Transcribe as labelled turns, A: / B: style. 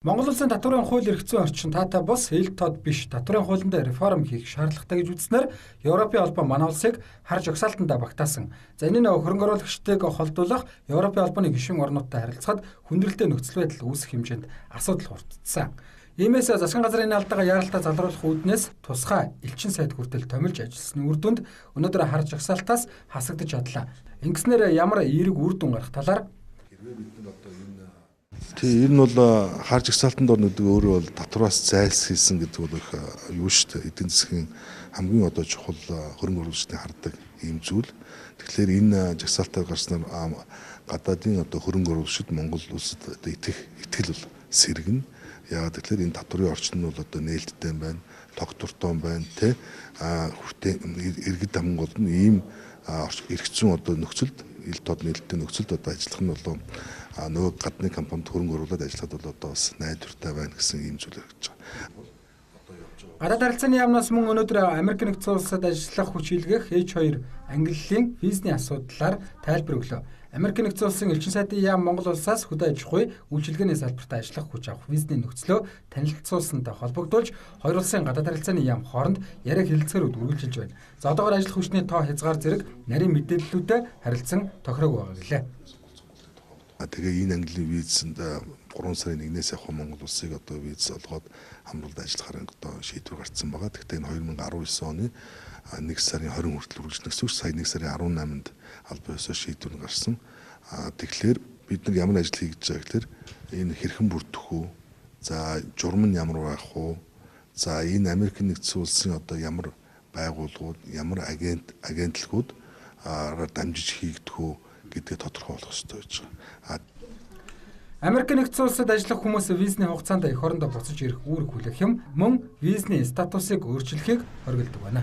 A: Монгол улсын татварын хууль эрх зүйн орчин таатай бус ил тод биш татварын хуулинд реформ хийх шаардлагатай гэж үзснээр Европын холбоо манай улсыг хар жагсаалтандаа багтаасан. За, энэ нь хөрөнгө оруулагчдыг холдуулах, Европын холбооны гишүүн орнуудтай харилцахад хүндрэлтэй нөхцөл байдал үүсэх хэмжээнд асуудал хурдсан. Иймээс засгийн газрын энэ алдаагаа яаралтай залруулах үүднээс тусгай элчин сайд хүртэл томилж ажилласны үр дүнд өнөөдөр хар жагсаалтаас хасагдаж чадлаа. Ингэснээр ямар эерэг үр дүн гарах талаар
B: Хэрвээ бид нар одоо энэ тий, ер нь бол хар жагсаалтанд орно гэдэг өөрөө бол татвараас зайлсхийсэн гэдэг бол их юу шүү дээ. Эдийн засгийн хамгийн одоо чухал хөрөнгө оруулагчдын хардаг ийм зүйл. Тэгэхээр энэ жагсаалтаар гарснаар гадаадын одоо хөрөнгө оруулагчид Монгол улсад одоо итгэх итгэл бол сэргэнэ. Яагаад гэвэл энэ татварын орчин нь бол одоо нээлттэй байна, тогтвортой байна, тэ, а хүртээ иргэд хамгийн гол нь ийм эрх зүйн одоо нөхцөлд, ил тод нээлттэй нөхцөлд одоо ажиллах нь бол нөгөө гадны компанид хөрөнгө оруулаад ажиллахад бол одоо бас найдвартай байна гэсэн ийм зүйл яригдж байгаа.
A: Гадаад харилцааны яамнаас мөн өнөөдөр Америк нэгдсэн улсад ажиллах хүч илгээх H2 ангиллалын визний асуудлаар тайлбар өглөө. Америк нэгдсэн улсын элчин сайдын яам Монгол улсаас хөдөө аж ахуй, үйлчилгээний салбарт ажиллах хүч авах визний нөхцлөө танилцуулсантай холбогдуулж хоёр улсын гадаад харилцааны яам хооронд яриаг хэлэлцээрүүд үргэлжилж байна. За, одоогоор ажиллах хүчний тоо хязгаар зэрэг нарийн мэдээллүүдэд харилцан тохироогүй байгаа гэлээ.
B: Тэгээ энэ ангиллын визэнд 3 сарын 1-ээс явах Монгол улсыг одоо виз олгоод хамруулд ажиллахаар одоо шийдвэр гаргасан байгаа. Тэгэхдээ энэ 2019 оны 1 сарын 20 хүртэл үргэлжлэх гэсэн үг. Сая 1 сарын 18-нд албан ёсоор шийдвэр гарсан. Тэгэхээр бид нар ямар ажил хийж байгаа гэхээр энэ хэрхэн бүрдэх үү? За, журам нь ямар байх вэ? За, энэ Америк нэгдсэн улсын одоо ямар байгууллагууд, ямар агентлагууд дамжиж хийгдэх үү гэдгээ тодорхой болох ёстой гэж байгаа.
A: Америк нэгдсэн улсад ажиллах хүмүүс визний хугацаанд эх орондоо буцаж ирэх үүрэг хүлээх юм, мөн визний статусыг өөрчлөхийг хориглодог байна.